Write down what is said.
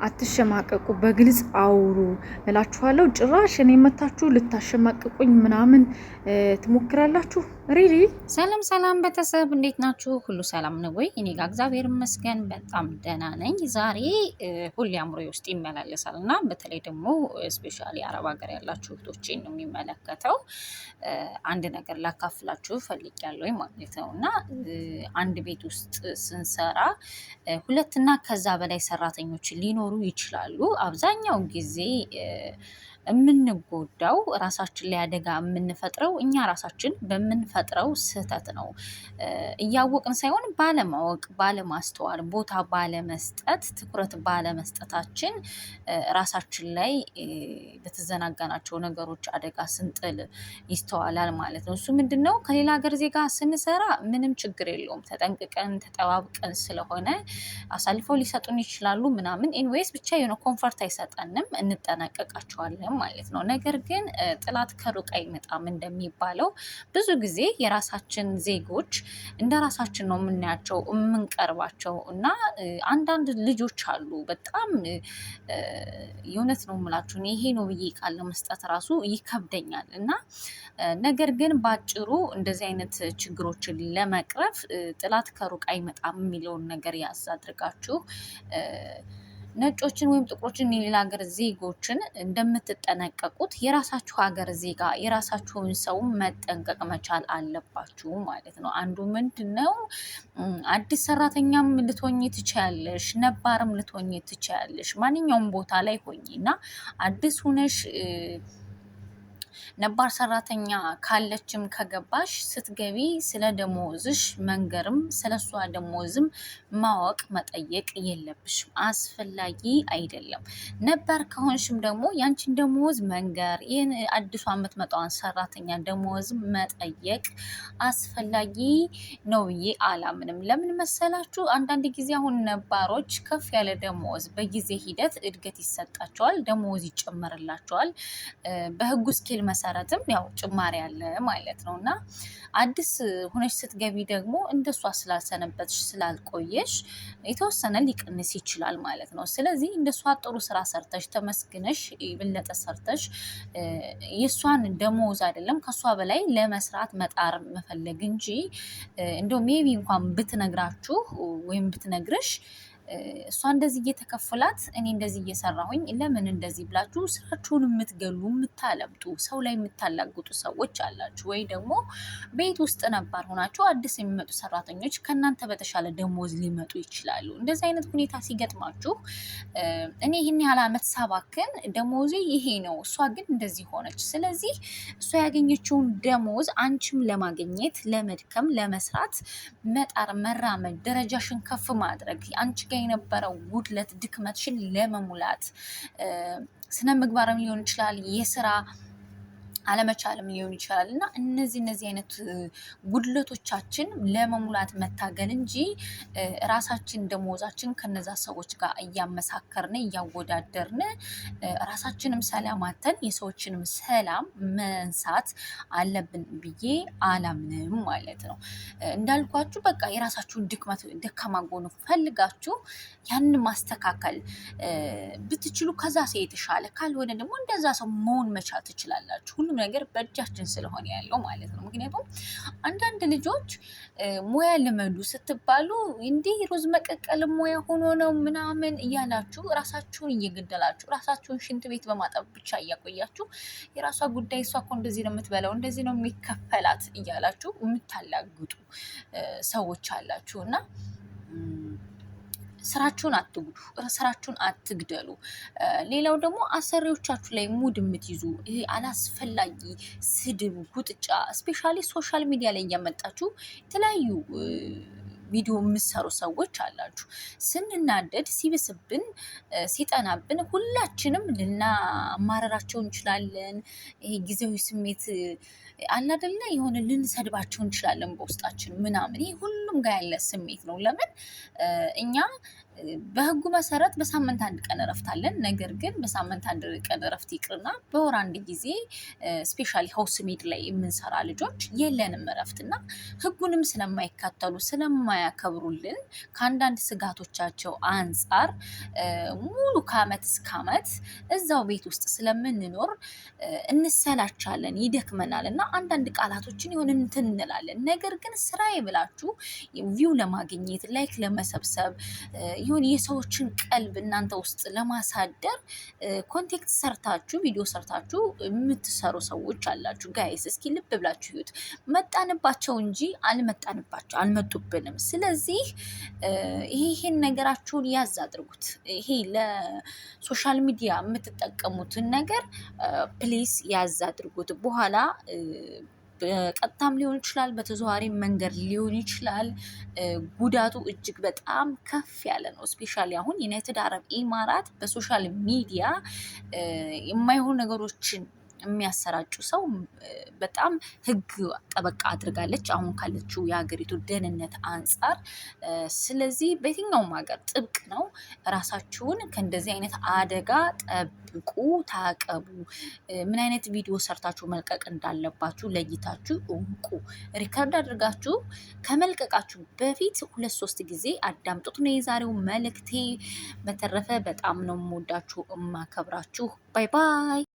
አትሸማቀቁ፣ በግልጽ አውሩ እላችኋለሁ። ጭራሽ እኔ መታችሁ ልታሸማቅቁኝ ምናምን ትሞክራላችሁ። Really? ሰላም ሰላም ቤተሰብ፣ እንዴት ናችሁ? ሁሉ ሰላም ነው ወይ? እኔ ጋር እግዚአብሔር ይመስገን በጣም ደህና ነኝ። ዛሬ ሁሌ አእምሮዬ ውስጥ ይመላለሳል እና በተለይ ደግሞ especially አረብ ሀገር ያላችሁ እህቶቼን ነው የሚመለከተው። አንድ ነገር ላካፍላችሁ ፈልጊያለሁ ማለት ነው። እና አንድ ቤት ውስጥ ስንሰራ ሁለትና ከዛ በላይ ሰራተኞች ሊኖሩ ይችላሉ። አብዛኛው ጊዜ የምንጎዳው፣ ራሳችን ላይ አደጋ የምንፈጥረው እኛ ራሳችን በምንፈጥረው ስህተት ነው። እያወቅን ሳይሆን ባለማወቅ፣ ባለማስተዋል፣ ቦታ ባለመስጠት፣ ትኩረት ባለመስጠታችን ራሳችን ላይ በተዘናጋናቸው ነገሮች አደጋ ስንጥል ይስተዋላል ማለት ነው። እሱ ምንድን ነው? ከሌላ ሀገር ዜጋ ስንሰራ ምንም ችግር የለውም። ተጠንቅቀን ተጠባብቀን ስለሆነ አሳልፈው ሊሰጡን ይችላሉ ምናምን። Anyways ብቻ የሆነ comfort አይሰጠንም፣ እንጠነቀቃቸዋለን ማለት ነው። ነገር ግን ጠላት ከሩቅ አይመጣም እንደሚባለው ብዙ ጊዜ የራሳችን ዜጎች እንደ ራሳችን ነው የምናያቸው፣ የምንቀርባቸው። እና አንዳንድ ልጆች አሉ፣ በጣም የእውነት ነው የምላችሁ፣ ይሄ ነው ብዬ ቃል ለመስጠት ራሱ ይከብደኛል። እና ነገር ግን ባጭሩ እንደዚህ አይነት ችግሮችን ለመቅረፍ ጠላት ከሩቅ አይመጣም የሚለውን ነገር ያዝ አድርጋችሁ ነጮችን ወይም ጥቁሮችን፣ የሌላ ሀገር ዜጎችን እንደምትጠነቀቁት የራሳችሁ ሀገር ዜጋ፣ የራሳችሁን ሰው መጠንቀቅ መቻል አለባችሁ ማለት ነው። አንዱ ምንድን ነው፣ አዲስ ሰራተኛም ልትሆኚ ትችያለሽ፣ ነባርም ልትሆኚ ትችያለሽ። ማንኛውም ቦታ ላይ ሆኚ እና አዲስ ሁነሽ ነባር ሰራተኛ ካለችም ከገባሽ፣ ስትገቢ ስለ ደሞዝሽ መንገርም ስለ እሷ ደሞዝም ማወቅ መጠየቅ የለብሽም። አስፈላጊ አይደለም። ነባር ከሆንሽም ደግሞ ያንቺን ደሞዝ መንገር፣ ይህን አዲሷ የምትመጣዋን ሰራተኛ ደሞዝ መጠየቅ አስፈላጊ ነው ብዬ አላምንም። ለምን መሰላችሁ? አንዳንድ ጊዜ አሁን ነባሮች ከፍ ያለ ደሞዝ በጊዜ ሂደት እድገት ይሰጣቸዋል፣ ደሞዝ ይጨመርላቸዋል። በህጉ scale መሰረትም ያው ጭማሪ አለ ማለት ነው። እና አዲስ ሁነሽ ስትገቢ ደግሞ እንደሷ ስላልሰነበትሽ፣ ስላልቆየሽ የተወሰነ ሊቀንስ ይችላል ማለት ነው። ስለዚህ እንደሷ ጥሩ ስራ ሰርተሽ፣ ተመስግነሽ፣ የበለጠ ሰርተሽ የእሷን ደሞዝ አይደለም ከእሷ በላይ ለመስራት መጣር መፈለግ እንጂ እንደው maybe እንኳን ብትነግራችሁ ወይም ብትነግርሽ እሷ እንደዚህ እየተከፈላት እኔ እንደዚህ እየሰራሁኝ ለምን እንደዚህ ብላችሁ ስራችሁን የምትገሉ፣ የምታለብጡ፣ ሰው ላይ የምታላግጡ ሰዎች አላችሁ። ወይ ደግሞ ቤት ውስጥ ነባር ሆናችሁ አዲስ የሚመጡ ሰራተኞች ከእናንተ በተሻለ ደሞዝ ሊመጡ ይችላሉ። እንደዚህ አይነት ሁኔታ ሲገጥማችሁ እኔ ይህን ያህል ዓመት ሳባክን ደሞዜ ይሄ ነው፣ እሷ ግን እንደዚህ ሆነች። ስለዚህ እሷ ያገኘችውን ደሞዝ አንቺም ለማግኘት ለመድከም፣ ለመስራት መጣር፣ መራመድ፣ ደረጃሽን ከፍ ማድረግ፣ አንቺ ጋር የነበረው ጉድለት ድክመትሽን ለመሙላት፣ ስነ ምግባርም ሊሆን ይችላል፣ የስራ አለመቻልም ሊሆን ይችላል። እና እነዚህ አይነት ጉድለቶቻችን ለመሙላት መታገል እንጂ ራሳችን ደሞዛችን ከነዛ ሰዎች ጋር እያመሳከርን፣ እያወዳደርን ራሳችንም ሰላም አተን የሰዎችንም ሰላም መንሳት አለብን ብዬ አላምንም ማለት ነው። እንዳልኳችሁ በቃ የራሳችሁን ድክመት፣ ደካማ ጎን ፈልጋችሁ ያንን ማስተካከል ብትችሉ ከዛ ሰው የተሻለ፣ ካልሆነ ደግሞ እንደዛ ሰው መሆን መቻል ትችላላችሁ። ሁሉም ነገር በእጃችን ስለሆነ ያለው ማለት ነው። ምክንያቱም አንዳንድ ልጆች ሙያ ልመዱ ስትባሉ እንዲህ ሩዝ መቀቀል ሙያ ሆኖ ነው ምናምን እያላችሁ ራሳችሁን እየገደላችሁ፣ ራሳችሁን ሽንት ቤት በማጠብ ብቻ እያቆያችሁ፣ የራሷ ጉዳይ፣ እሷ እኮ እንደዚህ ነው የምትበላው፣ እንደዚህ ነው የሚከፈላት እያላችሁ የምታላግጡ ሰዎች አላችሁ። እና ስራችሁን አትጉዱ፣ ስራችሁን አትግደሉ። ሌላው ደግሞ አሰሪዎቻችሁ ላይ ሙድ የምትይዙ፣ ይሄ አላስፈላጊ ስድብ፣ ጉጥጫ፣ especially social media ላይ እያመጣችሁ የተለያዩ ቪዲዮ የምትሰሩ ሰዎች አላችሁ። ስንናደድ፣ ሲብስብን፣ ሲጠናብን ሁላችንም ልናማረራቸው እንችላለን። ይሄ ጊዜያዊ ስሜት አለ አይደለ? የሆነ ልንሰድባቸው እንችላለን በውስጣችን ምናምን። ይሄ ሁሉም ጋር ያለ ስሜት ነው። ለምን እኛ በህጉ መሰረት በሳምንት አንድ ቀን እረፍት አለን። ነገር ግን በሳምንት አንድ ቀን እረፍት ይቅርና በወር አንድ ጊዜ specially housemaid ላይ የምንሰራ ልጆች የለንም እረፍት። እና ህጉንም ስለማይከተሉ፣ ስለማያከብሩልን፣ ከአንዳንድ ስጋቶቻቸው አንጻር ሙሉ ከአመት እስከ አመት እዛው ቤት ውስጥ ስለምንኖር እንሰላቻለን፣ ይደክመናል እና አንዳንድ ቃላቶችን የሆነ እንትን እንላለን። ነገር ግን ስራዬ ብላችሁ view ለማግኘት፣ like ለመሰብሰብ፣ ይሁን የሰዎችን ቀልብ እናንተ ውስጥ ለማሳደር content ሰርታችሁ፣ ቪዲዮ ሰርታችሁ የምትሰሩ ሰዎች አላችሁ። Guys፣ እስኪ ልብ ብላችሁ እዩት። መጣንባቸው እንጂ አልመጣንባቸው አልመጡብንም። ስለዚህ ይሄን ነገራችሁን ያዝ አድርጉት። ይሄ ለ social media የምትጠቀሙትን ነገር please ያዝ አድርጉት። በኋላ በቀጥታም ሊሆን ይችላል፣ በተዘዋዋሪ መንገድ ሊሆን ይችላል። ጉዳቱ እጅግ በጣም ከፍ ያለ ነው። Specially አሁን ዩናይትድ አረብ ኢማራት በ social media የማይሆኑ ነገሮችን የሚያሰራጩ ሰው በጣም ህግ ጠበቅ አድርጋለች አሁን ካለችው የሀገሪቱ ደህንነት አንጻር። ስለዚህ በየትኛውም ሀገር ጥብቅ ነው። ራሳችሁን ከእንደዚህ አይነት አደጋ ጠብቁ፣ ታቀቡ። ምን አይነት ቪዲዮ ሰርታችሁ መልቀቅ እንዳለባችሁ ለይታችሁ እውቁ። Record አድርጋችሁ ከመልቀቃችሁ በፊት ሁለት ሶስት ጊዜ አዳምጡት ነው የዛሬው መልእክቴ። በተረፈ በጣም ነው የምወዳችሁ፣ እማከብራችሁ። Bye bye።